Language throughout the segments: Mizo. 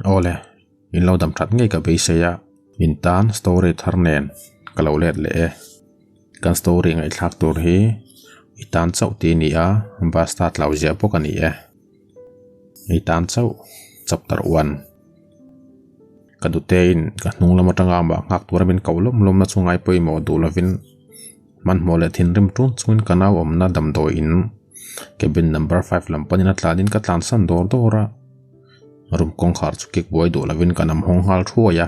Awle, in lo dam that ngei ka beisei a, in tan story thar nen ka lo let leh e. Kan story ngaihthlak tur hi i tan chauh tih a ni a, basta tlau ziah bawk a ni e. I tan chauh chapter 1. Ka dutein ka hnung lam atanga amah nghak tura min ko lawm lawm na chu ngai pawimawh duh lovin hmanhmawh leh thinrim tun chungin ka nau awmna damdawi in cabin number 5 lam panin a tlanin ka tlansan dawr dawr a. Room kawngkhar chu kik buai duh lovin ka nam hawng nghal thuai a.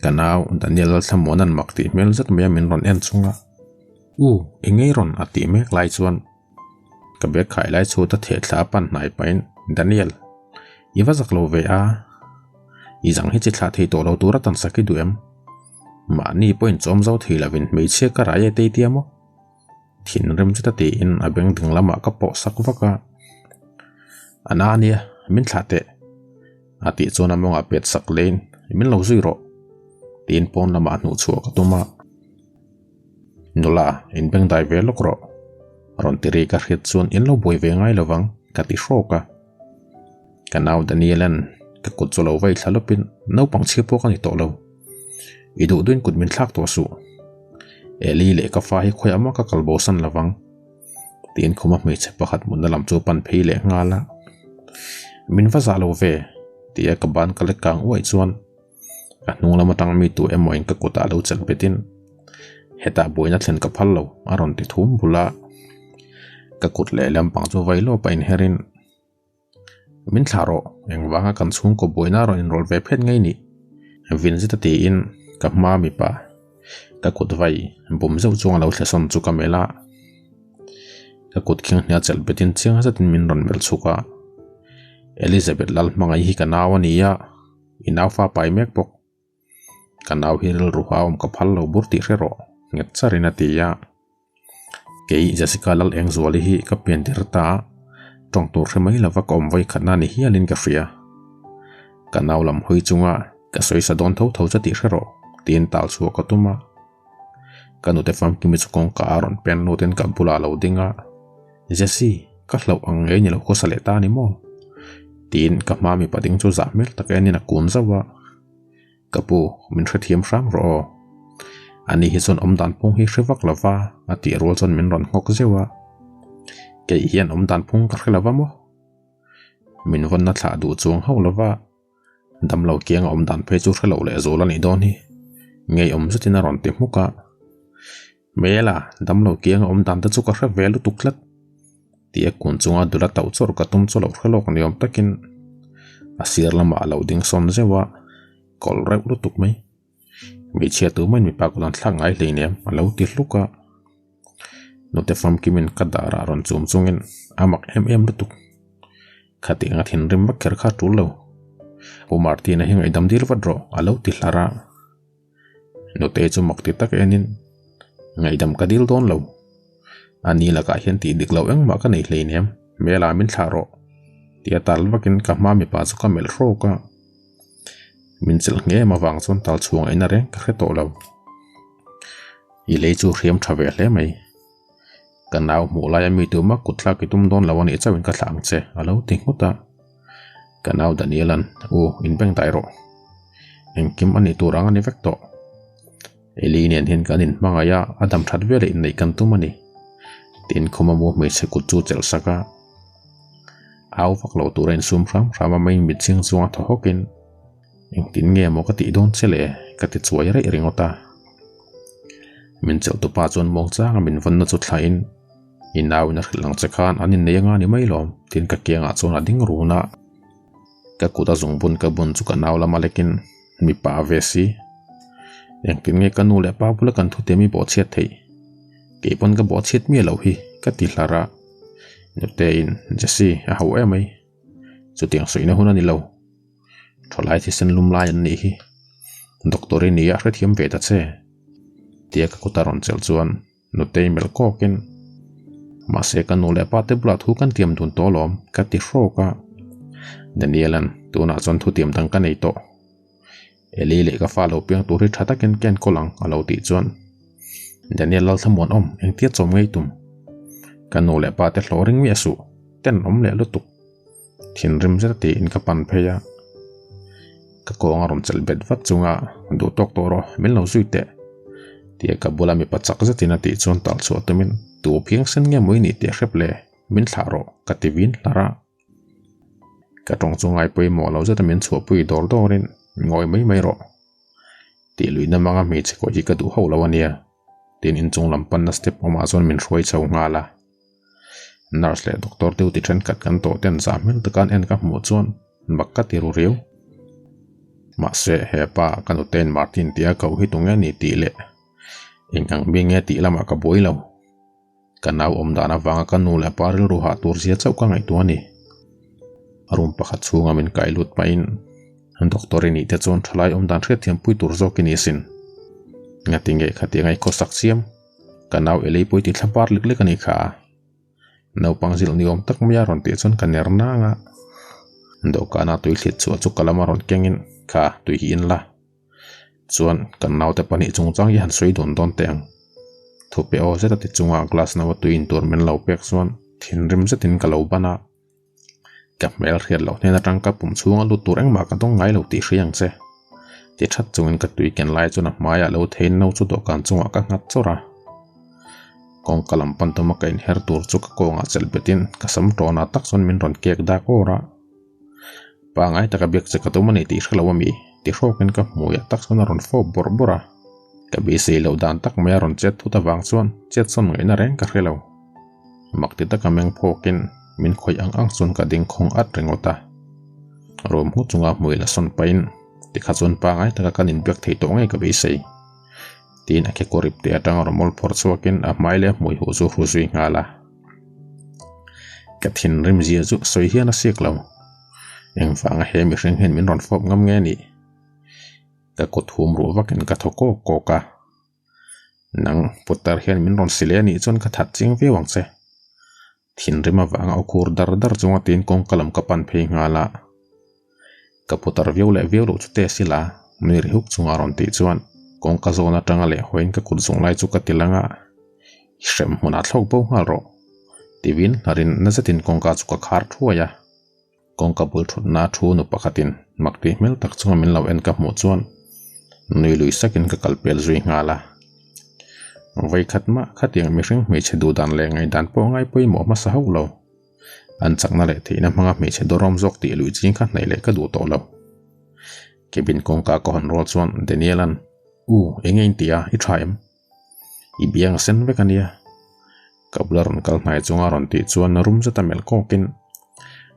Ka nau Daniel Lalthlamuana'n mak tih hmel zet mai a min rawn en chung a. U, i ngei rawn a tih mek lai chuan ka bag khai lai chhut a theh thla a pan hnai pahin Daniel, i va zak lo ve a, i zang hi chi thlah thei tawh lo tura tan sak i duh em? Mahni pawhin chawm zo thei lovin hmeichhia ka rai e tei tia maw? Thinrim chu ta tiin a beng ding lamah ka pawh sak vak a, A na ania, min thlah teh. A tih chuan a mawngah pet sak leiin, Min lo zui rawh. Tiin pawn lamah hnuh chhuah ka tum a. Nula, in beng dai ve lawk rawh. Rawn ti ri ka hriat chuan in lo buai ve ngai lovang ka ti hrawk a. Ka nau Daniel-a'n ka kut chu lo vai thla lawpin naupang chhia pawh ka ni tawh lo. I duh duhin kut min thlak tawh suh. Eli leh ka fa hi khawiah mah ka kal bosan lovang. Tiin khuma hmeichhe pakhat mutna lam chu pan phei leh nghal a. Min va zah lo ve tia ka ban ka lek kang uaih chuan ka hnung lam atang mi tu emaw in ka kutah lo chelh betin hetah buaina thlen ka phal lo a rawn ti thum bul a. Ka kut leh lampang chu vai lawp a inherin Min thlah rawh, engvanga kan chhungkaw buaina rawn inrawlh ve phet ngei nih? Vin zeta tiin ka hma mipa ka kut vai bum zeuh chuang a lo thlasawn chu ka melh a. Ka kut khing hnia chelh betin chiang zetin min rawn melh chhuk a. Elizabeth Lalhmangaih hi ka nau a ni a, i nau fa pai mek bawk. Ka nau hi rilru a awm ka phal lo bur tih hre rawh, nghet charin a ti a. Kei Jessica Lal Engzuali hi ka pian tir ta a, tawng tur hre mai lova ka awm vawi khatna ni hialin ka hria. Ka nau lam hawi chunga ka sawi sa dawn tho tho che tih hre rawh, tiin tal chhuah ka tum a. Ka nute famkimi chu kawngka a rawn pen lutin ka bulah a lo ding a, Jessie, ka hlauh ang ngei ni lo khawsa leh ta a ni maw? Tiin ka hma mipa ding chu zah hmel tak enin a kun zauh a. Ka pu, min hrethiam hram rawh aw. Ani hi chuan awmdan phung hi hre vak lova a tih rual chuan min rawn nghawk zeuh a. Kei hian awmdan phung ka hre lova maw? Min vawnna thlah duh chuang hauh lova damlo kianga awmdan phei chu hre loh leh zual a nih dawn hi. Ngeiawm zetin a rawn ti hmuk a. Hmela, damlo kianga awmdan te chu ka hre ve lutuk tlat. Tia kun chunga dula tauh chawrh ka tum chu lo hre lawk ni awm takin a sir lamah a lo ding sawn zeuh a, kawlh reuh lutuk mai. Hmeichhia tu maiin mipa kut an thlak ngai hleinem a lo ti hluk a. Nute famkimin ka darah rawn chum chungin a mak em em lutuk. Khati anga thinrim vak kher kha a tul lo. Pu Martina hi ngaihdam dil vat rawh a lo ti hlar a. Nute chu mak ti tak enin ngaihdam ka dil dawn lo. A ni lakah hian tih dik loh engmah ka nei hleinem, hmela min thlah rawh tia tal vakin ka hma mipa chu ka melh hrawk a. Min chelh nghe em avang chuan tal chhuang eina reng ka hre tawh lo. I lei chu hriam tha ve hle mai. Ka nau hmuh laia mi tuma kut thlak i tum dawn lo a nih chauhin ka thlah ang che a lo ti nghut a. Ka nau Daniel-a'n U, inbeng dai rawh. Engkim a nih tur ang a ni vek tawh. Eli nen hian kan inhmangaih a, a dam that veleh inneih kan tum a ni. Tiin khuma mu hmeichhe kut chu chelh sak a. Au vak loh tura insum hram hram a mai mit ching chunga thaw hawkin, Engtin nge maw ka tih dawn che le? ka ti chuai raih ringawt a. Min chelh tupa chuan muangchanga min vawnna chu thlahin, I nauin a hrilh ang che khan an innei anga ni mai lawm, tiin ka kiangah chuan a ding run a. Ka kut a zungbun ka bun chu ka nau lama lekin mipa a ve si. Engtin nge ka nu leh pa bula kan thu te mi bawhchhiat theih? Kei pawn ka bawhchhiat miah loh hi ka ti hlar a. Nuteiin, Jessie, a hauh em mai. Chutiang sawina hun a ni lo. Thalai thisen lum lai an nih hi. Doctor i nia hrethiam ve ta che. Tia ka kut a rawn chelh chuan Nutei melh kawkin, Mahse ka nu leh pa te bulah thu kan tiam dun tawh alawm ka ti hrawk a. Daniel-a'n tunah chuan thu tiam dang ka nei tawh. Eli leh ka fa lo piang tur hi tha takin ka enkawl ang a lo tih chuan Daniel Lalthlamuan awm engtia chawm ngei tum? Ka nu leh pa te hlawh ring miah suh, tenawm leh lutuk. Thinrim zet tiin ka pan phei a, ka kawng a rawn chelh bet vat chunga duh tawk tawh rawh min lo zui teh tia ka bula mipa chak zetin a tih chuan tal chhuah tumin tu phiangsen nge maw i nih teh hrep le min thlah rawh ka ti vin hlar a. Ka tawng chu ngai pawimawh lo zeta min chhuahpui dawr dawrin ngawi mai mai rawh tih luihna hmanga hmeichhe kawih hi ka duh hauh lo a nia tiin inchung lam panna step awmah chuan min hruai chho nghal a. Nurse leh doctor duty thenkhat kan tawh ten zah hmel taka an en ka hmuh chuan bak ka ti ru riau. Mahse hepa ka nutein Martin tia ko hi tunge ni tih leh eng ang mi nge tih lamah ka buai lo. Ka nau awm dan avanga ka nu leh pa rilru hah tur zia chauh ka ngaihtuah a ni. Room pakhat chhunga min kai lut pahin doctor i nih te chuan thalai awm dan hriatthiam pui tur zawk i ni asin. Ngatinge khatiang a i khawsak chiam? Ka nau elei pawh i ti thla par lek lek a ni kha. Naupang zilh ni awm tak mai a rawn tih chuan ka ner nang a. Dawhkana tui thlit chhuah chu ka lama rawn kengin kha tui hi in la. Chuan kan naute pahnih chungchang hi han sawi dawn dawn teh ang. Thupe aw zet a ti chunga glass no a tui in tur min lo pek chuan thinrim zetin ka lo ban a. Ka hmel hriat loh hnen atang ka pum chhunga lut tur engmah ka dawng ngai lo tih hria ang che. Ti that chungin ka tui ken lai chuan a hmaiah lo theiin no chu dawhkan chungah ka nghat chawrh a. Kawngka lam pan tuma ka inher tur chu ka kawngah chelh betin ka sam tawnah tak chuan min rawn kek dak awr a. Pangai taka biak che ka tum a ni tih hre lo a mi? Ti hrawkin ka hmuiah tak chuan a rawn fawp bawrh bawrh a. Ka beisei loh dan tak mai a rawn chet thut avang chuan chet sawn ngaihna reng ka hre lo. Mak ti taka meng phawkin min khawih ang ang chuan ka ding khawng at ringawt a. Rum hmu chunga hmui la sawn pahin tikha chuan pangai taka kan inbiak thei tawh ngei ka beisei. Tiin a kekawr ip teh atanga rawn mawl phawrh chhuakin a hmai leh a hmui huh chu hru zui nghal a. Ka thinrim zia chu sawi hian a siak lo. Engvanga he mihring hian min rawn fawp ngam nge nih? Ka kut hum ruh vakin ka thaw kawk kawk a. Nang putar hian min rawn si leh a nih chuan ka that chiang viau ang che. Thinrim avanga aw khur dar dar chunga tiin kawngka lam ka pan phei nghal a. Ka putar viau leh viau loh chu test ila nui ri huk chunga a rawn tih chuan kawngka zawn atanga leh hawiin ka kut zung lai chu ka ti lang a, I hrem hmunah thlawk bo nghal rawh tivin hlarin na zetin kawngka chu ka khar thuai a. Kawngka bul thutna thu nu pakhatin mak tih hmel tak chunga min lo en ka hmuh chuan nui lui sakin ka kal pel zui nghal a. Vawikhat mah khatiang mihring hmeichhe duhdan leh ngaihdan pawh ngai pawimawh hmasa hauh lo. An chakna leh theihna hmanga hmeichhe dawrawm zawk tih lui ching kha hnaih leh ka duh tawh lo. Cabin kawngka ka hawn rual chuan Daniel-a'n, U, enge in ti a, i tha em? I biang a sen vek a nia. Ka bula rawn kal hnai chunga rawn tih chuan rum zeta melh kawkin,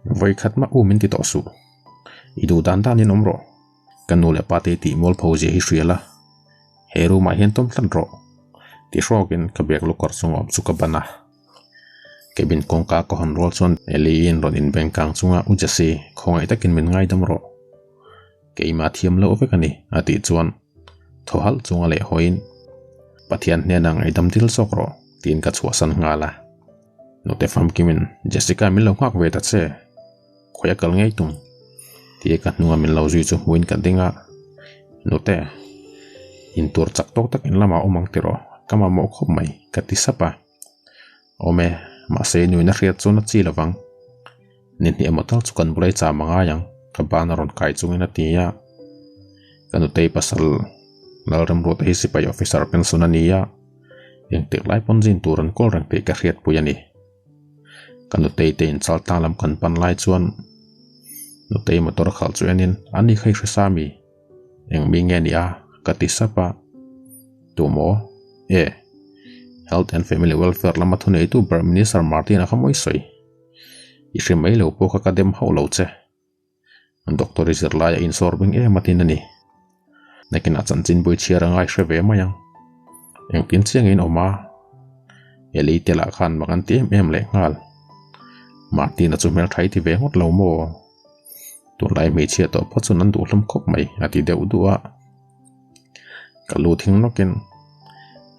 Vawikhat mah u min ti tawh suh. I duh dan danin awm rawh. Ka nu leh pa te i tih mualpho zia hi hria la. He room ah hian tawm tlat rawh. Ti hrawkin ka bag lukawr chunga awm chu ka ban a. Cabin kawngka ka hawn rual chuan Ellie-in rawn inbeng kang chunga U Jesse, khawngaih takin min ngaidam rawh. Keimah thiam loh vek a ni, a tih chuan thaw halh chunga leh hawiin Pathian hnenah ngaihdam dil zawk rawh, tiin ka chhuahsan nghal a. Nute famkimin Jessica min lo nghak ve ta che, khawi a kal ngei tum? Tia ka hnunga min lo zui chu hmuin ka ding a, Nute, intur chak tawk tak in lamah awm ang tiraw, ka mamawh khawp mai, ka ti sap a. Awm e, mahse nuin a hriat chuan a chi lovang. Ni hnih emaw tal chu kan bulai cham a ngai ang, ka ban a rawn kai chungin a ti a. Ka nutei pasal Lalremruata hi sipai officer pension a ni a, engtik lai pawn zin tur an kawl reng tih ka hriatpui a ni. Ka nutei te inchal tlang lam kan pan lai chuan nutei motor khalh chu enin ani kha i hre sa mi? Eng mi nge ni a? ka ti sap a. Tu maw? E. Health and Family Welfare lama thuneitu ber Minister Martin-a kha mawi sawi. I hre mai lo pawh kha ka dem hauh lo che. Doctor i zirlai a insawr bing em a tin a ni. Nakinah chanchin bui chhiar a ngai hre ve mai ang. Engtin chiang in awm a? Eli te lah khan mak an ti em em leh nghal. Martin-a chu hmeltha i ti ve ngawt lo maw? Tunlai hmeichhia tawh phawt chuan an duh hlawm khawp mai a ti deuh duh a. Ka lu thing nawkin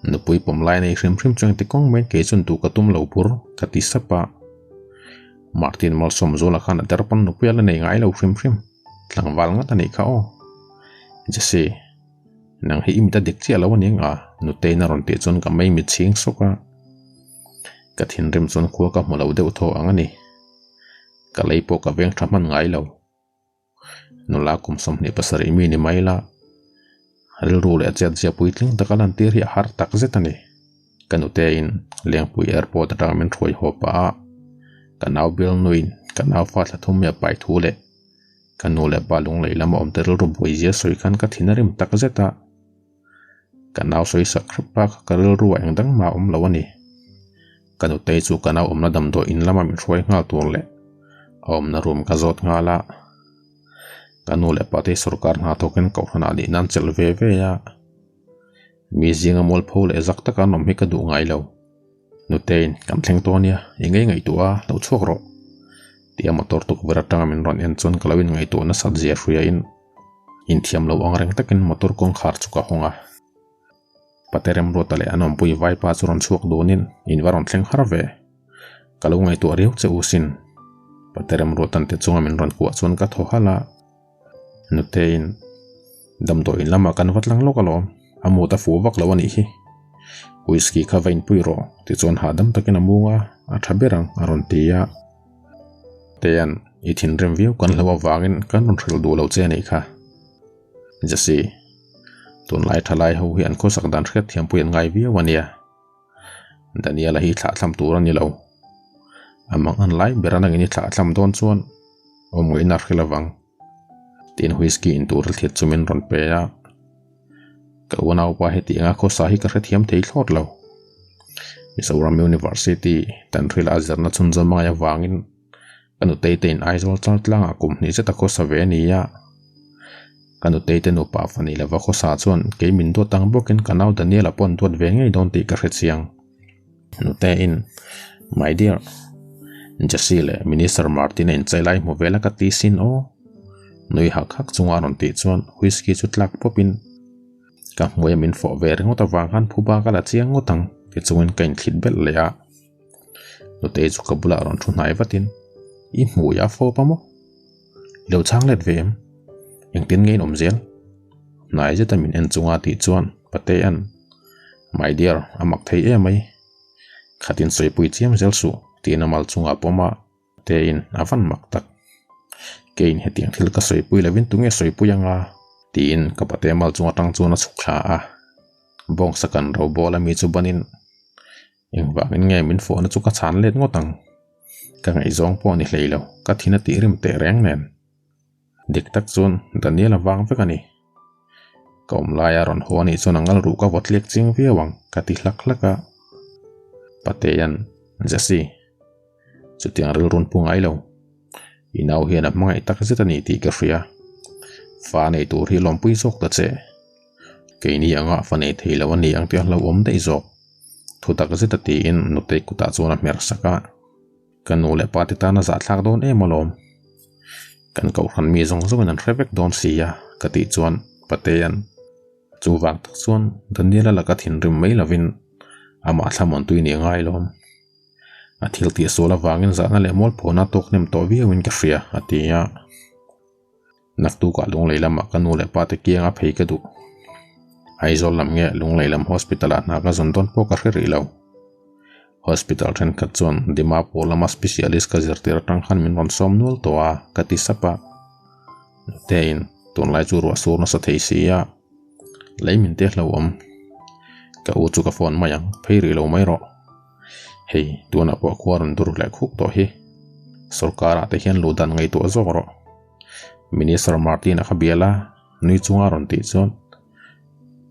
nupui pawm lai nei hrim hrim chuan ti kawng mai kei chuan duh ka tum lo bur ka ti sap a. Martin Malsawmzuala khan a der pawn nupui a la nei ngai lo hrim hrim tlangval ngat a nih kha aw. Jesse, nang hi i mit a dik chiah lo a ni ang a Nutei'n a rawn tih chuan ka mei mit chhing sawk a. Ka thinrim chuan khua ka hmu lo deuh thaw ang a ni. Ka lei pawh ka veng tha hman ngai lo. Nula kum 27 mi ni mai la, rilru leh chet zia puitling taka lantir hi a har tak zet a ni. Ka nutein Lengpui Airport atanga min hruai haw pah a, ka nau bialnuin ka nau fa thla thum mi a pai thu leh ka nu leh pa lunglei lama awmte rilru buai zia sawi khan ka thin a rim tak zet a. Ka nau sawi sak hrep bak ka rilru ah engdang mah a awm lo a ni. Ka nutei chu ka nau awmna damdawi in lama min hruai nghal tur leh a awmna room ka zawt nghal a. Ka nu leh pate sorkar hna thawkin kohhran ah nih nan chelh ve ve a. Mi zinga mualpho leh zak taka an awm hi ka duh ngai lo. Nuteiin kan thleng tawh ania, i ngei ngaihtuah a, lo chhuak rawh. Tia motor tukverh atanga min rawn en chuan ka lo inngaihtuah nasat zia hriain Inthiam lo ang reng takin motor kawngkhar chu ka hawng a. Pate Remruata leh an awmpui vaipa chu rawn chhuak dunin in va rawn thleng har ve. Ka lo ngaihtuah riau che u sin. Pate Remruatan te chunga min rawn kuah chuan ka thaw halh a. Nuteiin damdawiin lamah kan va tlang lawk alawm, a mut a fuh vak lo a nih hi. Whisky kha va inpui rawh tichuan hahdam takin a mung a, a tha ber ang a rawn ti a. Tean, i thinrim viau kan hlo avangin kan rawn hrilh duh lo che a nih kha. Jesse, tunlai thalai ho hi an khawsak dan hriat thiampui an ngai viau a nia. Daniela hi thlahthlam tur a ni lo. A mang an lai ber a nangin i thlahthlam dawn chuan awm ngaihna a hrilh avang. Tiin whisky in tur a thlit chu min rawn pe a. Ka unaupa heti anga khawsa hi ka hrethiam thei thlawt lo. Mizoram University Tanhril a zirna chhunzawm a ngaih avangin ka nutei te in Aizawl char tlangah kum hnih zet a khawsa ve a ni a. Ka nutei te nupa fa ni lova khawsa chuan kei min duat ang bawkin ka nau Daniel-a pawh an duat ve ngei dawn tih ka hrechiang. Nuteiin, My dear, Jesse leh Minister Martin-a inchei lai hmu vel a ka ti sin aw. Nui hak hak chunga a rawn tih chuan whisky chu tlak pawpin ka hmuia min fawh ve ringawt avang khan phuba ka la chiang ngawt ang ti chungin ka inthlit belh leh a. Nutei chu ka bulah rawn thu hnai vatin, I hmui a fawp a maw? I lo chhang let ve em? Engtin nge in awm zel? Hnai zeta min en chunga tih chuan Patea'n, My dear, a mak thei em mai. Khatin sawipui chiam zel suh tiin a mal chungah pawm a, Patea'n a van mak tak. Keiin hetiang thil ka sawipui lovin tunge sawipui anga? tiin ka Patea mal chung atang chuan a chhuk thla a. Bawngsa kan ro bawl ami chu banin engvangin nge min fawhna chu ka chhan let ngawt ang. Ka ngaihzawng pawh a ni hlei lo, ka thin a tih rim teh reng nen. Dik tak chuan Daniel a vang vek a ni. Ka awm laia rawn haw anih chuan a ngal ruh ka vawt tliak ching viau ang ka ti hlak hlak a. Patea'n, Jesse, chutiang rilrun pu ngai lo. I nau hian a hmangaih tak zet a ni tih ka hria. Fa nei tur hi lawmpui zawk ta che. Keini anga fa nei thei lo a ni ang tih a hlauhawm daih zawk. Thu tak zet a tiin nutei kutah chuan a hmer sak a. Ka nu leh pa te tan a zahthlak dawn em alawm. Kan kohhran mi zawng zawngin an hre vek dawn si a ka tih chuan Patea'n chuvang tak chuan Daniela laka thinrim mai lovin amah thlamuantui ni a ngai lawm. A thil tih sual avangin zahna leh mualphawna tawk hnem tawh viauin ka hria a ti a. Naktukah Lunglei lamah ka nu leh pa te kianga phei ka duh. Aizawl lam nge Lunglei lam hospital ah hna ka zawn dawn pawh ka hre rih lo. Hospital thenkhat chuan Dimapur lama specialist ka zirtir atang khan min rawn sawm nual tawh a ka ti sap a. Nuteiin tunlai chu ruah sur nasa thei si a, lei min te hlauhawm. Ka u chu ka phone mai ang, phei rih lo mai rawh. Hei, tunah pawh khua rawn dur leh khuk tawh hi. Sorkarah te hian luh dan ngaihtuah zawk rawh. Minister Martin a kha bial a, nui chunga rawn tih chuan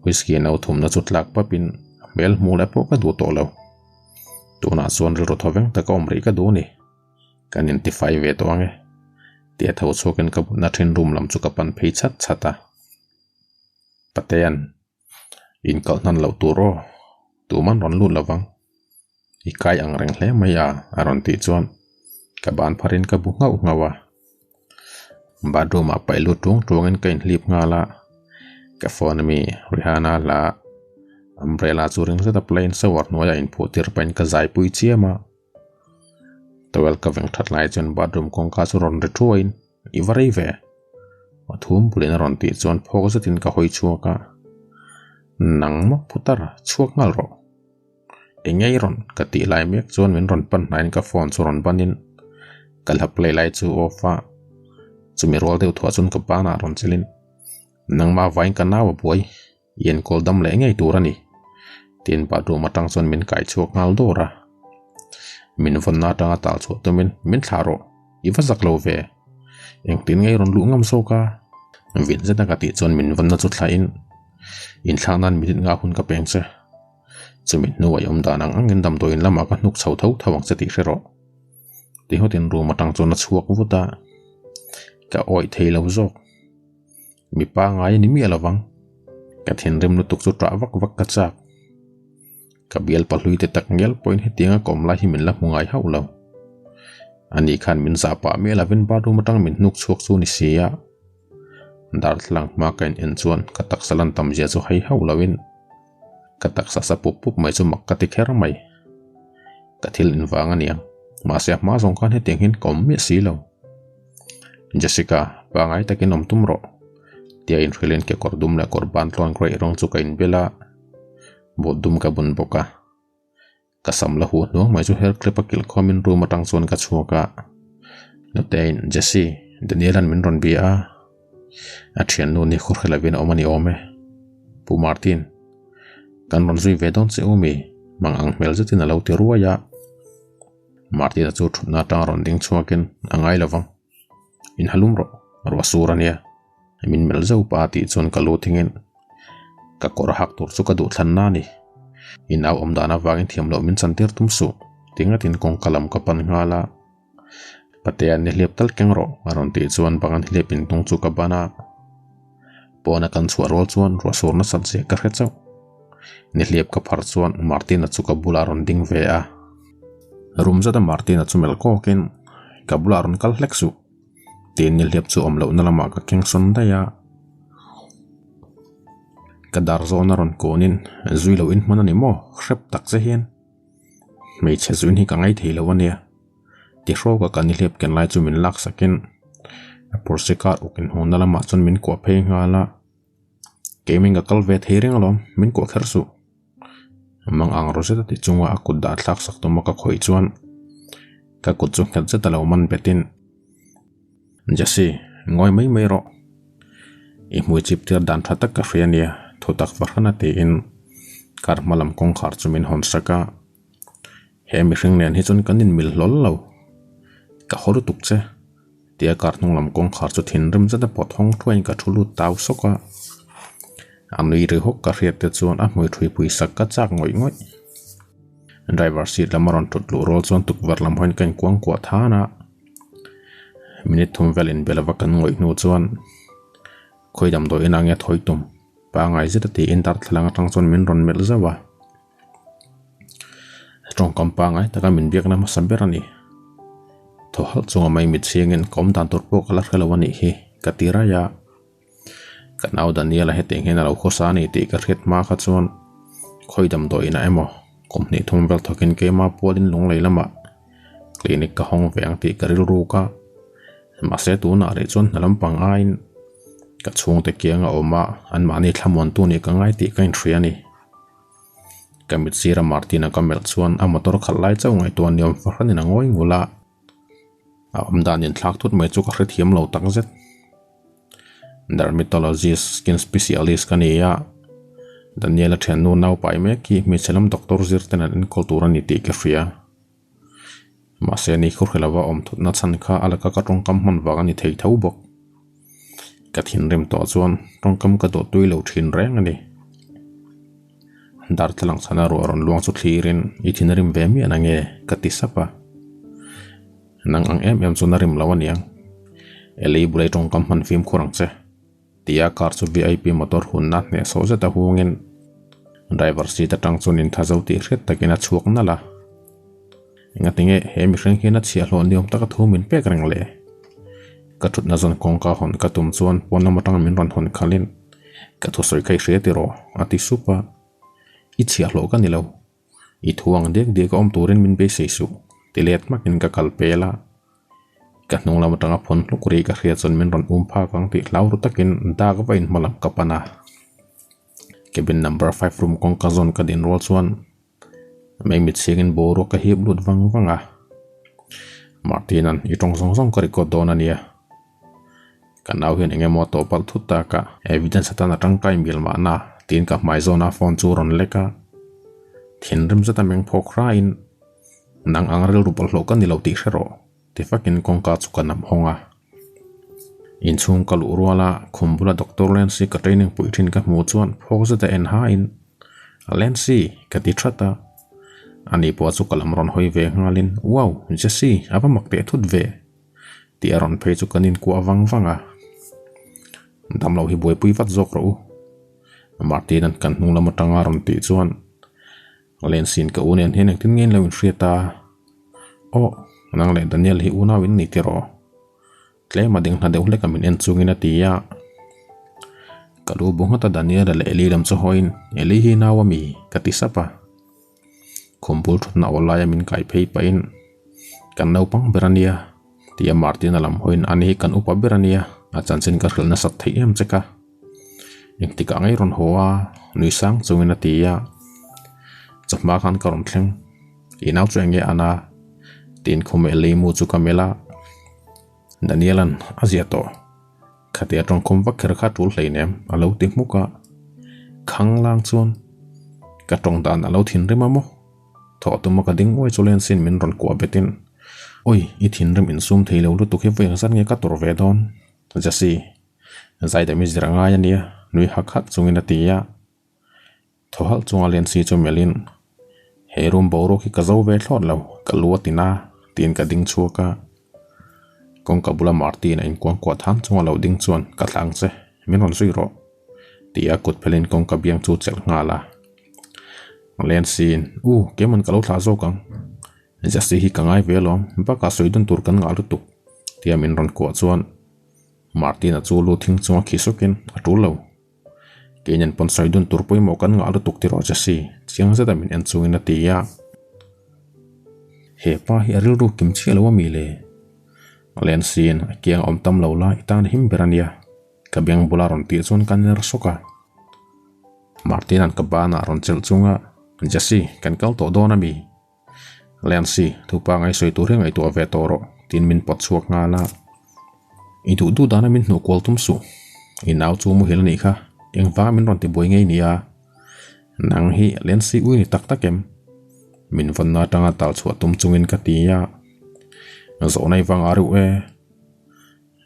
whisky no thumna chu tlak papin a hmel hmuh leh pawh ka duh tawh lo. Tunah chuan rilru thawveng taka awm rih ka duh a ni. Kan intifai ve tawh ang e. Tia tho chhuakin ka butna thin room lam chu ka pan phei chat chat a. Patea'n Inkalh hnan loh tur aw, tuman rawn lut lo vang. I kai ang reng hle mai a, a rawn tih chuan ka ban pharin ka bu nghauh nghauh a. Bathroom ah paih lut ṭuang ṭuangin ka inhlip nghal a, ka phone ami Rihanna hla umbrella chu ring zet a plane shower hnuaiah inphuh tir pahin ka zaipui chiam a. Towel ka veng that lai chuan bathroom kawngka chu rawn ri thuaiin I va rei ve. A thum bulin a rawn tih chuan phawk zetin ka hawi chhuak a, Nang maw putar chhuak nghal rawh. Eng nge i rawn ka tih lai mek chuan min rawn pan hnaiin ka phone chu rawn banin. Ka hla play lai chu off a, chumi rual deuh thuah chuan ka banah rawn chelin, Nangmah vain ka nau a buai, i enkawl dam leh ngei tur a ni, tiin bathroom atang chuan min kai chhuak nghal dawr a. Min vawnna atanga tal chhuah tumin min thlah rawh, i va zak lo ve, engtin nge i rawn luh ngam zawk a? Vin zeta ka tih chuan min vawnna chu thlahin, Inthlak nan minute nga hun ka peng che. Chumi hnuah i awm dan ang angin damdawiin lamah ka hnuk chho tho tho ang che tih hre rawh. Ti hawtin room atang chuan a chhuak vut a, ka awih thei lo zawk. Mi pangai a ni miah lovang. Ka thinrim lutuk chu ṭah vak vak ka chak. Ka bial pahlui te tak ngial pawhin hetianga ka awm lai hi min la hmu ngai hauh lo. Ani khan min zah pah miah lovin bathroom atang min hnuk chhuak chu ni si a. Darthlalang hma ka in en chuan ka taksa lan tam zia chu hai hauh lovin ka taksa sa pup pup mai chu mak ka ti kher mai. Ka thil invang a niang, mahse a hma zawng khan hetiang hian ka awm miah si lo. Jessica, pangai takin awm tum rawh, tia inhrilhin kekawr dum leh kawr ban tluan grey rawng chu ka inbel a, boot dum ka bun bawk a. Ka sam la huh hnuang mai chu hair clip a kilh khawmin room atang chuan ka chhuak a. Nuteiin, Jessie, Daniel-a'n min rawn bia a, a thiannu ni khawhre lovin a awm a ni awm e. Pu Martin, kan rawn zui ve dawn che u mi? Mang ang hmel zetin a lo ti ruai a. Martina chu thutna atang rawn ding chhuakin a ngai lo vang. Inhalum rawh, ruah sur a nia. Min melh zauh pa tih chuan ka lu thingin ka kawr hak tur chu ka duh thlanna a ni. I nau awm dan avangin thiam loh min chantir tum suh ti ngatin kawngka lam ka pan nghal a. Patea ni hliap tal keng rawh a rawn tih chuan bang an hliap intung chu ka ban a. Pawna kan chhuah rual chuan ruah sur nasat zia ka hre chauh. Ni hliap ka phar chuan Martina chu ka bulah a rawn ding ve a. Rum zata Martina chu melh kawkin ka bulah rawn kal hlek suh tiin ni hliap chu awm lohna lamah ka keng sawn daih a. Ka dar zawn a rawn kawnin zui loh in hman a ni maw hrep tak che hian. Hmeichhe zuin hi ka ngai thei lo a nia. Ti hrawk a kan i hliap ken lai chu min lak sakin a Porsche car uk inhawngna lamah chuan min kuah phei nghal a. Keimin ka kal ve thei reng alawm, min kuah kher suh. Mang ang rawh zet a ti chunga a kut dah thlak sak tum a ka khawih chuan ka kut chu nghet zet a lo man betin, Jesse, ngawi mai mai rawh. I hmui chip tir dan tha tak ka hria nia, thu tak fahran a tiin car hma lam kawngkhar chu min hawn sak a. He mihring nen hi chuan kan inmil hlawl lo. Ka haw lutuk che, tia car hnung lam kawngkhar chu thinrim zet a pawt hawng thuaiin ka thu lut tau sawk a. A nui ri hawk ka hriat te chuan a hmui thui pui sak ka chak ngawih ngawih. Driver seat lam a rawn thut luh rual chuan tukverh lam hawiin ka inkuangkuah than a. Minute thum vel inbel ava kan ngawih hnu chuan khawi damdawi inah nge thawi tum pangai zet a tiin darthlalang atang chuan min rawn melh zauh a. Tawngkam pangai taka min biakna hmasa ber a ni. Thaw halh chunga mai mit chhingin ka awm dan tur pawh ka la hre lo a nih hi ka ti raih a. Ka nau Daniel-a hetiang hian a lo khawsa a ni tih ka hriat hma kha chuan khawi damdawi inah emaw kum hnih thum vel thawkin keima pualin lunglei lamah clinic ka hawng ve ang tih ka rilruk a. Mahse tunah rih chuan hna lampang aiin ka chhungte kianga awm a anmahni thlamuantu nih ka ngai tih ka inhria a ni. Ka mit sira Martin-a ka melh chuan a motor khalh lai chauh ngaihtuah ni awm fahranin a ngawi ngul a, a awmdan inthlak thut mai chu ka hrethiam lo takzet. Dermatologist skin specialist ka ni a, Daniel-a thiannu naupai mek hi hmeichhe lam doctor zir ten an enkawl tur a ni tih ka hria. Mahse ni khawhre lova awm thutna chhan kha a laka ka tawngkam hman vang a ni thei tho bawk. Ka thinrim tawh chuan tawngkam ka dawh tui lo thin reng a ni. Darthlalang chhana ruah rawn luang chu thlirin i thinrim ve miah na nge ka ti sap a. Nang ang em em chuan a rim lo a niang. Elei bulei tawngkam hman fimkhur ang che. Tia car chu vip motor hunna hnehsawh zet a hungin driver seat atang chuan intha zo tih hriat takin a chhuak nalh a. Engatinge he mihring hian a chhiahhlawh ni awm taka thu min pek reng le? Ka thutna zawn kawngka hawn ka tum chuan pawn lam atang min rawn hawn khalhin ka thusawi kha i hria tiraw? a ti sup a. I chhiahhlawh ka ni lo. I thu ang diak diak a awm turin min beisei suh, ti let hmakin ka kal pel a. Ka hnung lam atanga phone hluk ri ka hria chuan min rawn um phak ang tih hlau ru takin dak va in hma lam ka pan a. Cabin number five room kawngka zawn ka din rual chuan mei mit chhingin boruak ka hip lut vang vang a. Martin-a'n i tawng zawng zawng ka record dawn a nia. Ka nau hian eng emaw a tawh palh thut tak a, evidence atan a tangkai mial mahna tiin ka hmai zawna phone chu a rawn lek a. Thinrim zeta meng phawk hraiin, Nang ang rilru bawlhhlawh ka ni lo tih hre rawh, ti fakin kawngka chu ka nam hawng a. Inchhung ka luh ruala khum bula Doctor Lancy ka training pui thin ka hmuh chuan phawk zeta en hain, Lancy! ka ti that a. Ani pawh chu ka lam rawn hawi ve nghalin, Wow! Jesse, a va mak teh thut ve! Tih a rawn phei chu kan inkuah vang vang a. Damlo hi buaipui vat zawk rawh u. Martin-a'n kan hnung lam atanga rawn tih chuan Lensin ka u nen hian engtin nge in lo inhriat a? Aw, nang leh Daniel hi unau in ni tiraw? Tlem a ding hla deuh hlek a min en chungin a ti a. Ka lu bu nghat a Daniel-a leh Eli lam chu hawiin, Eli hi nau a mi? ka ti sap a. Khum bul thutna aw laia min kai phei pahin, Kan naupang ber a nia, tia Martin-a lam hawiin, Ani hi kan upa ber a nia, a chanchin ka hrilh nasat theih em che ka. Engtikah ngei rawn haw a, nui sang chungin a ti a. Chawhma khan ka rawn thleng, i nau chu eng nge an a? Tiin khum Eli mu chu ka melh a. Daniel-a'n a zia tawh. Khatia tawngkhum vak kher kha tul hleinem a lo ti hmuk a. Khang lang chuan ka tawng dan a lo thinrim a maw? Thawh tuma ka ding uai chu Lensin min rawn kuah betin, Awi, i thinrim insum thei lo lutuk hi vawi engzat nge ka tur ve dawn? Jesse. Zaidam i zir a ngai a nia, nui hak hak chungin a ti a. Thaw halh chunga Lensi chu melhin, He room boruak hi ka zo ve thlawt lo, ka lu a ti na, tiin ka ding chhuak a. Kawngka bula Martin a inkuangkuah than chunga lo ding chuan, Ka tlang che, min rawn zui rawh, ti a kut phelin kawngka biang chu chelh nghal a. Lensi'n, U, keiman ka lo thlah zawk ang. Jesse hi ka ngai ve alawm, bakah sawi dun tur kan ngah lutuk, tia min rawn kuah chuan Martin-a chu lu thing chunga khi sukin a tul lo. Keinian pawn sawi dun tur pawimawh kan ngah lutuk tiraw Jesse, chiang zeta min en chungin a ti a. He pa hi a rilru kim chiah lo a mi le? Lensiin a kiang a awm tam lo la i tan him ber a nia, ka beng bula rawn tih chuan ka ner sawk a. Martin-a'n ka banah rawn chelh chunga, Jesse, kan kal tawh dawn a mi? Lancy, thupa ngaihsawi tur hi ngaihtuah ve tawh rawh, tiin min pawt chhuak nghal a. I duh duh dana min hnuh kual tum suh. I nau chu muhil a nih kha, engvanga min rawn tibuai ngei nia? Nang hi Lancy ui ni tak tak em? Min vawnna atanga tal chhuah tum chungin ka ti a. Zawhna i vang a reuh e.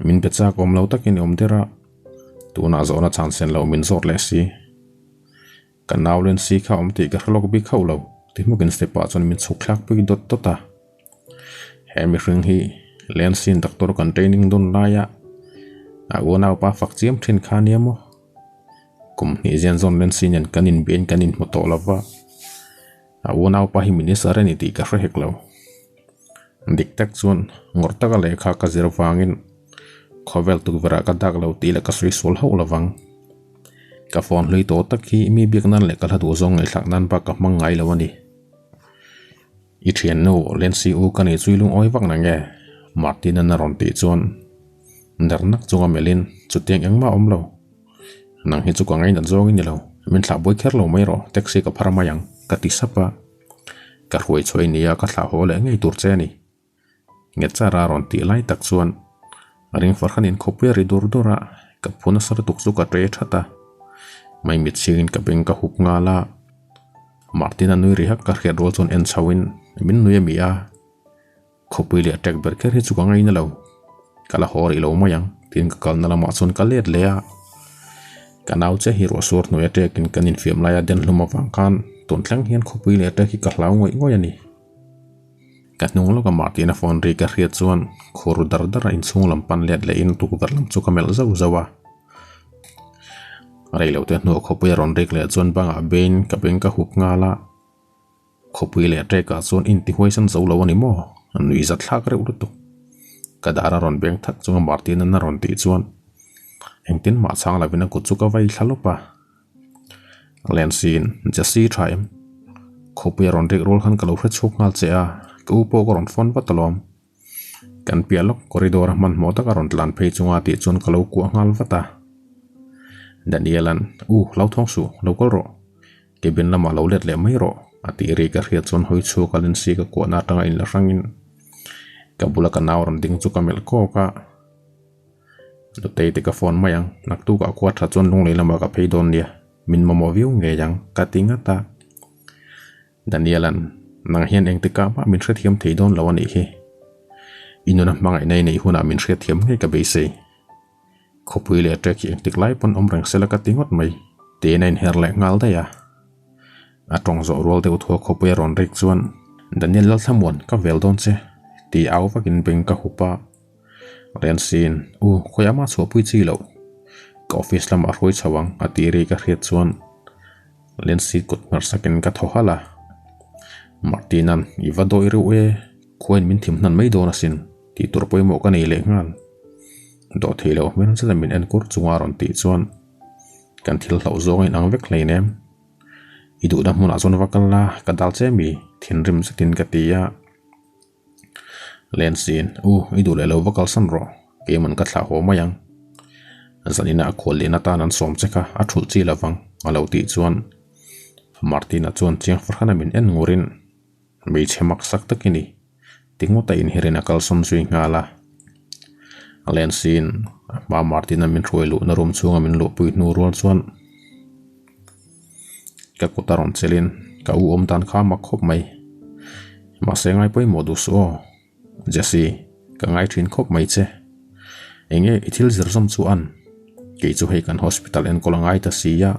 Min be chak awm lo takin i awm der a, tunah zawhna chhan sen loh min zawt leh si. Ka nau Lency kha awm tih ka hre lawk bik hauh lo, ti hmukin step ah chuan min chhuk thlak pui dawt dawt a. He mihring hi Lency-in doctor kan training dawn laia a unaupa fak chiam thin kha nia maw? Kum hnih zian zawn Lency nen kan inbiain kan inhmu tawh lo va, a unaupa hi minister a ni tih ka hre hek lo. Dik tak chuan ngawrh taka lehkha ka zir vangin khawvel tukverh ah ka dak lo tih leh ka sawi sual hauh lovang. Ka phone hlui tawh tak hi mi biak nan leh ka hla duh zawng ngaihthlak nan bak ka hmang ngai lo a ni. I thiannu Lency u ka nih chu i lungawi vak na nge? Martin-a'n a rawn tih chuan ner nak chunga melhin chutiang engmah a awm lo. Nang hi chu ka ngainat zawng i ni lo, min thlah buai kher lo mai rawh, taxi ka phar mai ang, ka ti sap a. Ka hruai chhuah i nia ka thlah haw leh ngei tur che a ni. Nget chara rawn tih lai tak chuan ring farhanin khawpui a ri dur dur a, ka phu nasa lutuk chu ka ṭe ṭhat a. Maimit chhingin ka beng ka hup nghal a, Martin-a nui ri hak ka hriat rual chuan en chhoin min nui a mi a, khawpui leh ṭek ber kher hi chu ka ngaina lo, ka la haw rih lo mai ang tiin ka kalna lamah chuan ka let leh a. Ka nau che hi ruahsur hnuai aṭekin kan infiam laia den hlum avang khan tun thleng hian khawpui leh ṭek hi ka hlau ngawih ngawih a ni. Ka hnung lawka Martin-a phone ri ka hriat chuan khur dar dar a inchhung lam pan let lehin tukverh lam chu ka melh zauh zauh a. Reilote hnuah khawpui a rawn rik leh chuan bangah beiin ka beng ka hup nghal a. Khawpui leh ṭekah chuan intihuaisan zo lo a ni maw? Nui za thlak reuh lutuk. Ka dar a rawn beng thak chunga Martin-a'n a rawn tih chuan engtin mah chhang lovin a kut chu ka vai thla lawp a. Lensin, Jesse tha em? Khawpui a rawn rik rual khan ka lo hre chhuak nghal che a, ka u pawh ka rawn phone vat alawm. Kan piah lawk corridor a hmanhmawh taka rawn tlan phei chunga tih chuan ka lo kuah nghal vat a. Daniel-a'n, U, lo thawng suh, lo kal rawh. Cabin lamah lo let leh mai rawh, a tih ri ka hriat chuan hawi chhuak a Lensi ka kuahna atanga inla hrangin. Ka bula ka nau rawn ding chu ka melh kawk a, Nutei te ka phone mai ang, naktukah khua tha chuan lunglei lamah ka phei dawn nia, min mamawh viau ngei ang ka ti ngat a. Daniela'n, Nang hian engtikah mah min hrethiam thei dawn lo a nih hi. I nuna hmangaihna i neih hunah min hriatthiam ngei ka beisei. Khawpui leh ṭek hi engtik lai pawn awm reng sela ka ti ngawt mai. Tiin a inher leh nghal daih a. A tawng zawh rual deuh thua khawpui a rawn rik chuan, Daniel Lalthlamuan, ka vel dawn che, ti au vakin beng ka hup a. Rensin, U, khawiah mah chhuahpui chi loh. Ka office lamah hruai chho ang, a ti ri ka hriat chuan Lensi kut hmer sakin ka thaw halh a. Martina'n, I va dawi reuh e, khuain min thim hnan mai dawn asin, tih tur pawimawh ka nei leh nghal. Dawh thei loh hmel zeta min en kur chunga a rawn tih chuan kan thil hlauh zawng a inang vek hlein em. I duhna hmunah chuan va kal la, ka dal che mi, thinrim zetin ka ti a. Lensin, U, i duh leh lo va kalsan rawh, keiman ka thlah haw mai ang. Zanina a khual lehna tan an sawm che kha a thulh chi lovang, a lo tih chuan Martina chuan chiang farhana min en ngurin, Hmeichhe maksak tak i ni, ti ngawt a inherin a kalsawn zui nghal a. Lensin, a hma Martina min hruai luhna room chhunga min luhpui hnu rual chuan Ka kut a rawn chelin ka u awm dan kha a mak khawp mai. Mahse ngai pawimawh duh suh aw. Jesse, ka ngai thin khawp mai che. Enge i thil zir zawm chu an? Kei chu hei kan hospital enkawl a ngai ta si a,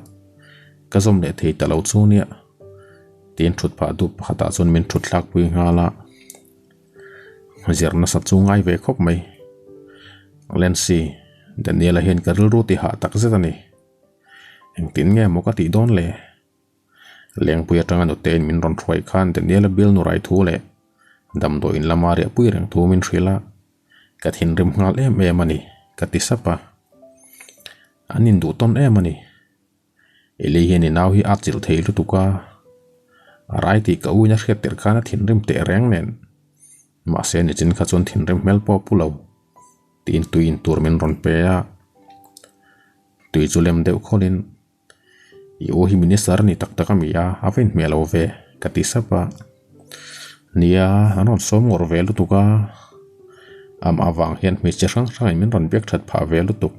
ka zawm leh thei ta lo chu nia. Tiin thut phah dup pakhatah chuan min thut thlak pui nghal a. Zir nasa chu ngai ve khawp mai. Lancy, Daniel-a hian ka rilru ti hah tak zet a ni. Engtin nge maw ka tih dawn le? Lengpui atanga nutein min rawn hruai khan Daniela bialnu rai thu leh damdawiin lama riahpui reng thu min hrilh a, ka thinrim nghal em em a ni, ka ti sap a. An induh tawn em a ni. Eli hian i nau hi a chilh thei lutuk a, a rai tih ka uin a hriat tirh khan a thinrim teh reng nen. Mahse nichin kha chuan thinrim hmel pawh a pu lo. Tiin tui in tur min rawn pe a. Tui chu lem deuh khawlin, I u hi minister a ni tak tak a mi a, a va inhmeh lo ve, ka ti sap a. Nia, an rawn sawm ngawrh ve lutuk a, amah avang hian hmeichhe hrang hrangin min rawn biak that phah ve lutuk.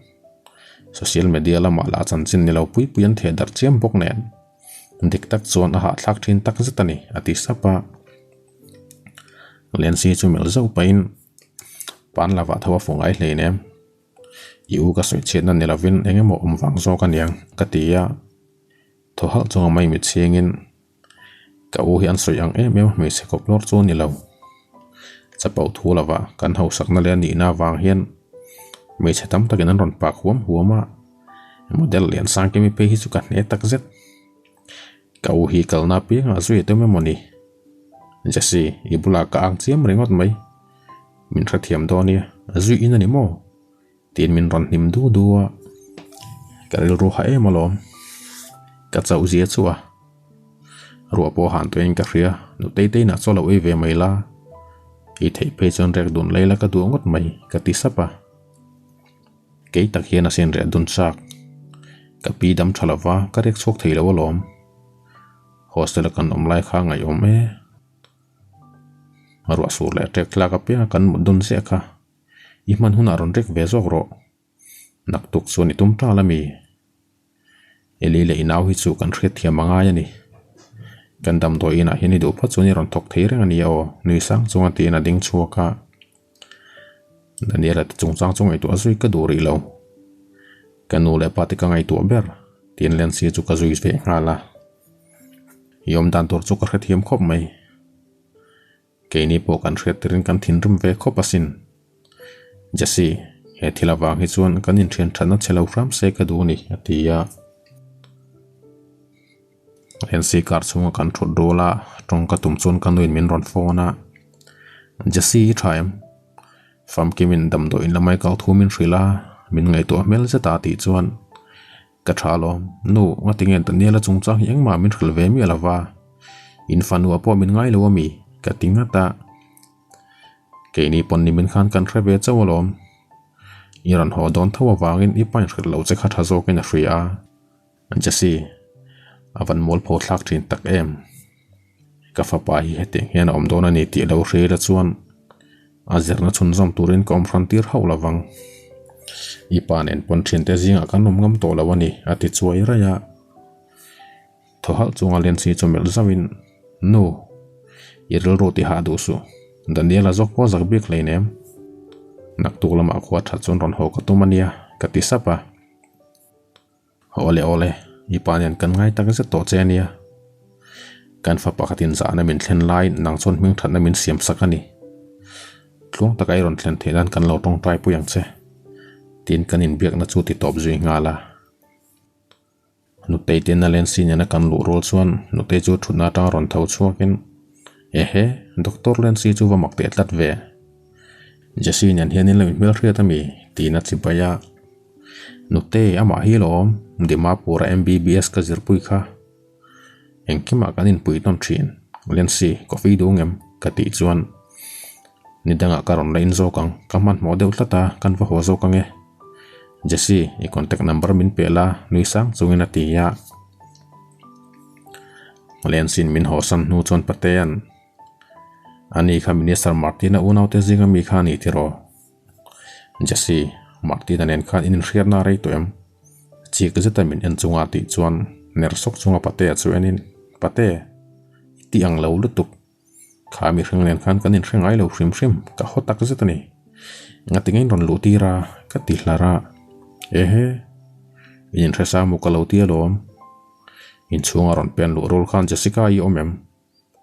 Social media lamah lah chanchin ni lo pui pui an theh darh chiam bawk nen, dik tak chuan a hahthlak thin tak zet a ni, a ti sap a. Lensi chu melh zauh pahin, Pan lovah tho a fu ngai hlein em? I u ka sawi chhiatna ni lovin eng emaw awm vang zawk a niang ka ti a, thaw halh chunga mai mit chhingin ka u hi an sawi ang em em a hmeichhe kawp lawr chu a ni lo. Chapo thu lova kan hausakna leh a nihna avang hian hmeichhe tam takin an rawn pak huam huam a, model lian sang kemi phei hi chu ka hne tak zet. Ka u hi kalna apiangah zui a tum emaw ni? Jesse, i bulah ka ang chiam ringawt mai. Min hrethiam dawn nia, zui in a ni maw? Tiin min rawn hnim du du a, ka rilru ha em alawm. Ka chauh zia chu a, ruah pawh han tuiin ka hria, nutei te inah chaw lo ei ve mai la, i theih phei chuan rek dun lei la ka duh ngawt mai, ka ti sap a. Kei tak hian a sin reh dun chak, ka pi dam tha lova ka rek chhuak thei lo alawm. Hostel a kan awm lai kha ngaihawm e. Ruah sur leh ṭek tlak apianga kan mut dawn ziah kha i hman hunah rawn rek ve zawk rawh. Naktuk chuan i tum ṭal a mi? Eli leh i nau hi chu kan hriat thiam a ngai a ni. Kan damdawi inah hian i duh phawt chuan i rawn thawk thei reng a ni aw, nui sang chunga tiin a ding chhuak a. Daniela te chungchang chu ngaihtuah zui ka duh rih lo. Ka nu leh pa te ka ngaihtuah ber tiin Lancy chu ka zui ve nghal a. I awm dan tur chu ka hrethiam khawp mai. Keini pawh kan hriat tirin kan thinrim ve khawp asin. Jesse, he thil avang hi chuan kan inthian thatna che lo hram se ka duh a ni, a ti a. NC car chhunga kan thut rual a, tawng ka tum chuan ka nuin min rawn phone a. Jesse i tha em? Famkimin damdawiin lamai kal thu min hrilh a, min ngaihtuah hmel zet a tih chuan Ka tha alawm, nu ngati nge Daniela chungchang hi engmah min hrilh ve miah lova, in fanu ah pawh min ngai lo ami? Ka ti ngat a. Keini pawn ni min khan kan hre ve chauh alawm. I rawn haw dawn tho avangin i pain hrilh lo che kha tha zawkin a hria a. Jesse, a van mualpho thlak thin tak em? Ka fapa hi hetiang hian a awm dawn a ni tih lo hre ila chuan. A zirna chhunzawm turin ka awm hran tir hauh lovang. I pa nen pawn thiante zingah kan awm ngam tawh lo a ni, a ti chuai raih a. Thaw halh chunga Lensi chu melh zauhin, Nu, i rilru ti hah duh suh. Daniela zawk pawh zak bik hleinem. Naktuk lamah khua that chuan rawn haw ka tum a nia, ka ti sap a. Awle awle, i pa nen kan ngai tak zet tawh che a nia. Kan fa pakhatin zahna min thlen laiin nang chuan hming thatna min siam sak a ni. Tluang taka i rawn thlen theih nan kan lo tawngtai pui ang che, tiin kan inbiakna chu ti tawp zui nghal a. Nutei te na Lensi nena kan luh rual chuan Nutei chu thutna atanga rawn tho chhuakin, Ehe, Doctor Lensi chu va mak teh tlat ve. Jesse nen hian in lo inhmelhriat a mi? tiin a chibai a. Nute, amah hi lawm, Dimapur-a MBBS ka zirpui kha. Engkimah kan inpui tawn thin. Lensi, coffee duh ngem? ka tih chuan ni dangah ka rawn la in zawk ang, ka hmanhmawh deuh tlat a, kan va haw zawk ang e. Jesse, i contact number min pe la, nui sang chungin a ti a. Lensi'n min hawsan hnu chuan Patea'n, Ani kha Minister Martin-a unaute zinga mi kha a ni tiraw? Jesse, Martina nen khan in inhriatna a rei tawh em? Chik zeta min en chunga tih chuan ner sawk chunga Patea chu enin, Pate, i ti ang lo lutuk. Kha mihring nen khan kan inhre ngai lo hrim hrim, ka haw tak zet a ni. Ngati nge in rawn luh tir a? ka ti hlar a. Ehe, in inhre sa maw ka lo ti alawm. Inchhunga rawn pen luh rul khan Jessica i awm em?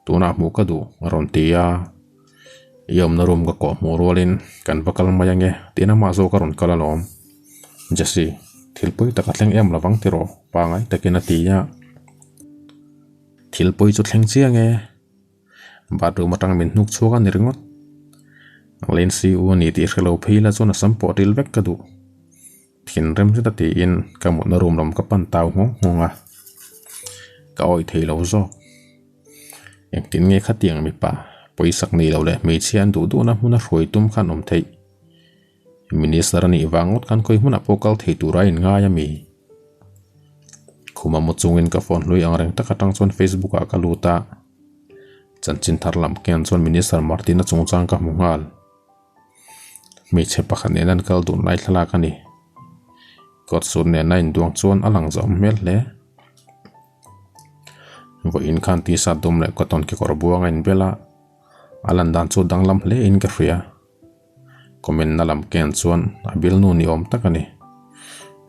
Tunah hmuh ka duh a rawn ti a, i awmna room ka kawh hmuh rualin kan va kal mai ange tiin amah zawk a rawn kal alawm. Jesse, thil pawi tak a thleng em lovang tiraw? Pangai takin a ti a. Thil pawi chu thleng chiang e. Bathroom atang min hnuk chhuak a ni ringawt. Lensi u a ni tih hre lo phei la chuan a sam pawh ṭil vek ka duh. Thinrim zeta tiin ka mutna room lam ka pan tau nghawng nghawng a, ka awih thei lo zawk. Engtin nge khatiang mipa pawisak nei lo leh hmeichhia an duh duhna hmuna hruai tum khan awm theih? Minister a nih vang ngawt khan khawi hmunah pawh kal thei tura a inngai a mi? Khuma mu chungin ka phone hlui ang reng tak atang chuan Facebook ah ka lut a, chanchin thar lam kian chuan Minister Martin-a chungchang ka hmu nghal. Hmeichhe pakhat nen an kal dun lai thlalak a ni. Coat suit nena induang chuan a lang zawm hmel hle. Vawiin khan t-shirt dum leh cotton kekawr buang a inbel a, a lan dan chu danglam hle in ka hria. Comment na lam ken chuan a bilnu ni awm tak a ni.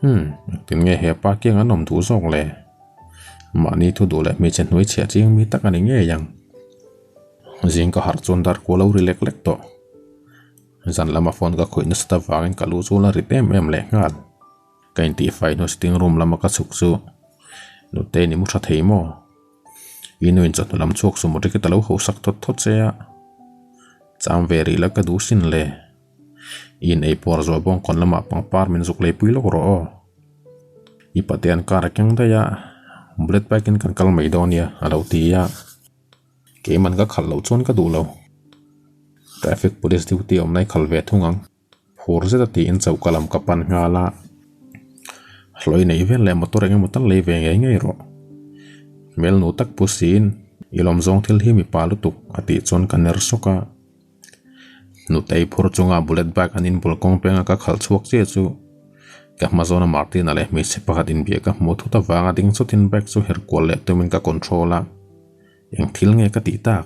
Hmm, engtin nge he pa kiang an awm duh zawk le? Mahni thu duh leh hmeichhe hnuai chhiah chiang mi tak a ni ngei ang. Zing ka harh chuan dar kual lo ri lek lek tawh. Zan lama phone ka khawih nasa ta vangin ka lu chu la rit em em leh nghal. Ka intihfai hnu sitting room lama ka chhuk chu Nute ni mu tha thei maw? I nu in chawhnu lam chhuak sumo ticket a lo hausak thawt thawt che a. Cham ve rih la ka duh sin le. I in ei puar zuah bawng kawn lamah pangpar min zuk leipui lawk rawh aw. I patean car a keng daih a, bullet bike in kan kal mai dawn nia a lo ti a. Keiman ka khalh loh chuan ka duh lo. Traffic police duty awm lai khalh ve thung ang. Phur zeta tiin choka lam ka pan nghal a. Hlawi neih vel leh motor eng emaw tal lei ve ngei ngei rawh. Hmel nu tak pu siin i lawm zawng thil hi mipa lutuk a tih chuan ka ner sawk a. Nutei phur chunga bullet bike an inbul kawng penga ka khalh chhuak chiah chu ka hma zawna Martina leh hmeichhe pakhat inbiak ka hmuh thut avanga ding chutin bike chu her kual leh tumin ka control a. Eng thil nge ka tih tak?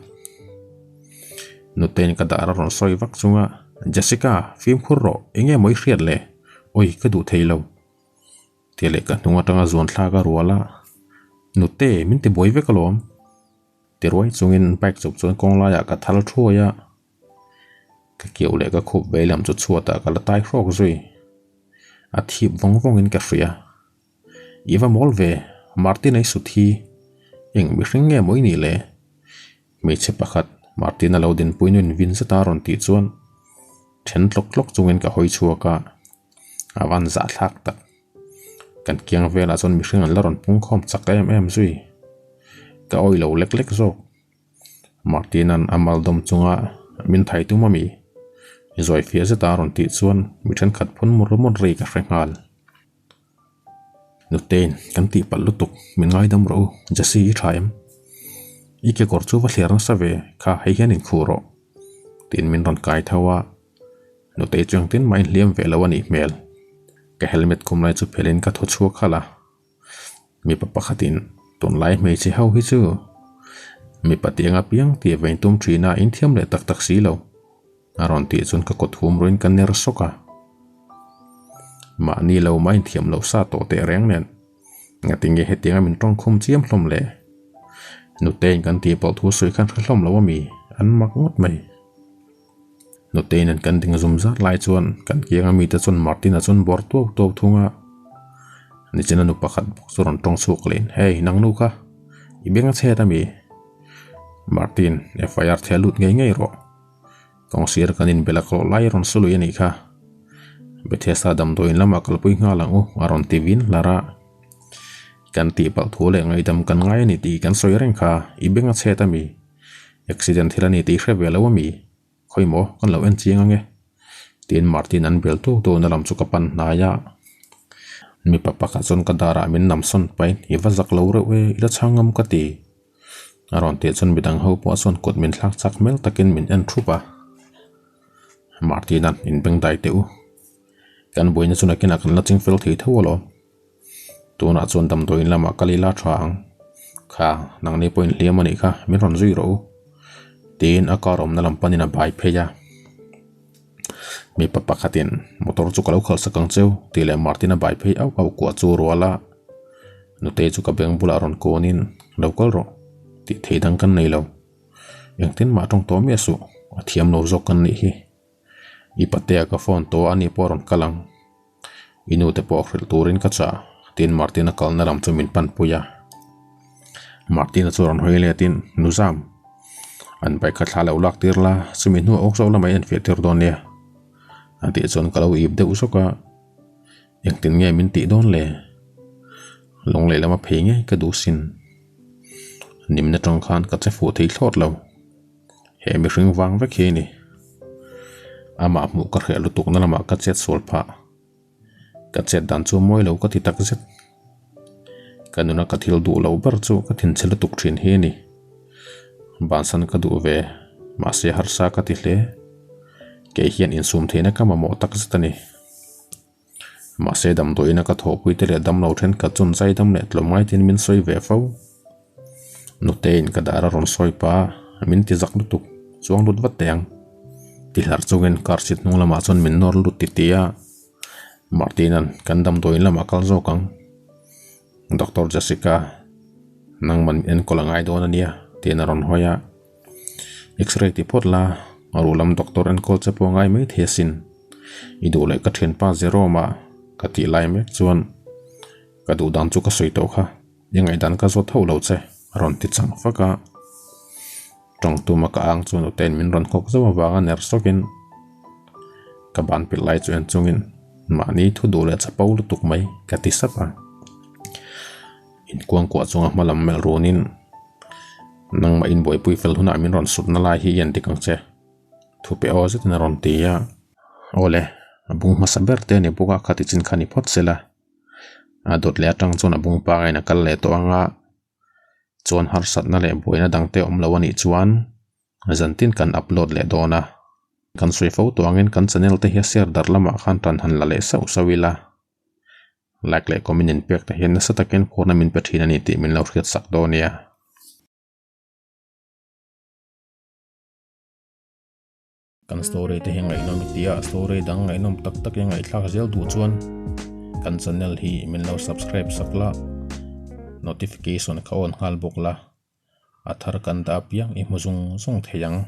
Nutein ka dar a rawn sawi vak chunga, Jessica, fimkhur rawh, eng nge maw i hriat le? Awi, ka duh thei lo. Tih leh ka hnung atanga zuan thlak a rual a, Nute, min ti buai vek alawm. Ti ruai chungin bike chuk chuan kawng laiah ka thal thuai a, ka kiau leh ka khup vei lam chu chhuatah ka la tai hrawk zui. A thip vawng vawngin ka hria. I va mawl ve, Martin a i sut hi eng mihring nge maw i nih le? Hmeichhe pakhat Martin a lo dinpui nuin vin zeta a rawn tih chuan then tlawk tlawk chungin ka hawi chhuak a, a van zahthlak tak. Kan kiang velah chuan mihring an la rawn pungkhawm chak em em zui. Ka awih lo lek lek zawk. Martin-a'n a mal dawm chunga min thai tum a mi? Zawi fiah zeta a rawn tih chuan mi thenkhat phun mur mur ri ka hre nghal. Nutein, kan tih palh lutuk, min ngaidam rawh u, Jesse i tha em? I kekawr chu va thliar nasa ve, kha hei hian inkhuh rawh. Tiin min rawn kai tho a, Nutei chu engtin mah inhliam ve lo a nih hmel. Ka helmet khum lai chu phelhin ka thaw chhuak khalh a, mipa pakhatin tunlai hmeichhe ho hi chu mipa tiang apiang tih vein tum thin a, inthiam leh tak tak si lo. A rawn tih chuan ka kawt hum ruin ka ner sawk a. Mahni lo mah inthiam loh sa tawh teh reng nen ngatinge hetianga min tawng khum chiam hlawm le. Nutein kan tih pawh thu sawi khan hre hlawm lo a mi, an mak ngawt mai. Nutei nen kan ding zum zat lai chuan kan kianga mite chuan Martin-a chuan bawr tuau tuau thung a. Nichina nu pakhat bawk chu rawn tawng chhuak lehin, Hey, nang nu kha, i beng a chhet a mi? Martin, FIR theh lut ngei ngei rawh. Kawngsir kan inbel a klawh lai rawn su lui a nih kha. Bethesda damdawiin lamah kalpui nghal ang u, a rawn ti vin hlar a. Kan tihpalh thu leh ngaihdam kan ngai a ni tih kan sawi reng kha, i beng a chhet a mi? Accident thil a ni tih hre ve lo a mi? Khawi maw, kan lo en chiang ang e. Tiin Martin an bel tu tu na lam chu ka pan hnai a. Mipa pakhat chuan ka darah min nam sawn pahin, I va zak lo reuh e, i la chhang ngam ka ti. A rawn tih chuan midang ho pawh chuan kut min thlak chak hmel takin min en thup a. Martin-a'n in beng dai teh u. Kan buaina chu nakinah kan la ching fel thei tho alawm. Tunah chuan damdawiin lamah kal ila tha ang. Kha, nangni pawh inhliam a nih kha, min rawn zui rawh u. Tiin a car awmna lam panin a bai phei a. Mipa pakhatin motor chu ka lo khalhsak ang cheu tih leh Martin-a bai phei auh auh kuah chu rual a. Nutei chu ka beng bulah rawn kawnin, Lo kal rawh, tih thei dang kan nei lo. Engtin mah tawng tawh miah suh, a thiam lo zawk kan nih hi. I patea ka phone tawh a, ani pawh a rawn kal ang. I nu te pawh hrilh turin ka chah, tiin Martin-a kalna lam chu min panpui a. Martin-a chu rawn hawi letin, Nuzam, an bike kha thla lo lak tir la, chumi hnuah awk zawk lamah i enfiah tir dawn nia, a tih chuan ka lo ip deuh zawk a. Engtin nge min tih dawn le? Lunglei lama phei ngei ka duh sin. Nimna tang khan ka che fuh thei thlawt lo. He mihring vang vek hi a ni. Amah hmuh ka hreh lutukna lamah ka chet sual phah. Ka chet dan chu mawi lo ka ti tak zet. Ka nuna ka thil duh lo ber chu ka thinchhe lutuk thin hi a ni. Bansan ka duh ve, mahse harsa ka ti hle. Kei hian insum theihna ka mamawh tak zet a ni. Mahse damdawiina ka thawhpuite leh damlo thenkhat chuan zaidam leh tlawmngaitin min sawi ve fo. Nuteiin ka dar a rawn sawi pah a, min ti zak lutuk, chuang lut vat teh ang. Ti hlar chungin car seat hnung lamah chuan min nawr lut ti ti a, Martina'n kan damdawiin lamah kal zawk ang. Doctor Jessica, nangman min enkawl a ngai dawn a nia, tiin a rawn hawi a. X-ray ti phawt la, a ruh lam doctor enkawl che pawh a ngai mai thei asin. I duh leh ka thianpa Jerome-a ka tih lai mek chuan ka duh dan chu ka sawi tawh kha, i ngaihdan ka zawt hauh lo che, a rawn ti chang fak a. Tawng tuma ka ang chuan Utein min rawn nghawk zauh avanga ner sawkin ka ban pilh lai chu en chungin mahni thu duh leh chapo lutuk mai ka ti sap a. Inkuangkuah chunga hma lam melh runin nangmah inbuaipui fel hunah min rawn sutna lai hi i en dik ang che. Thu pe aw zetin a rawn ti a. Awle, a bung hmasa ber te a ni bawk a, khati chin kha ni phawt sela. A dawt leh atang chuan a bung pangain a kal leh tawh ang a, chuan harsatna leh buaina dang te awm lo a nih chuan zantin kan upload leh dawn a. Kan sawi fo tawh angin kan channel te hi a share darh lamah khan tan han la leh sauh sauh ila. Like leh comment in pek te hian nasa takin phurna min pe thin a ni tih min lo hriat sak dawn nia. Kan story te hi ngaihnawm i ti a, story dang ngaihnawm tak tak i ngaihthlak zel duh chuan kan channel hi min lo subscribe sak la, notification kha on nghal bawk la, a thar kan dah apiang i hmu zung zung thei ang.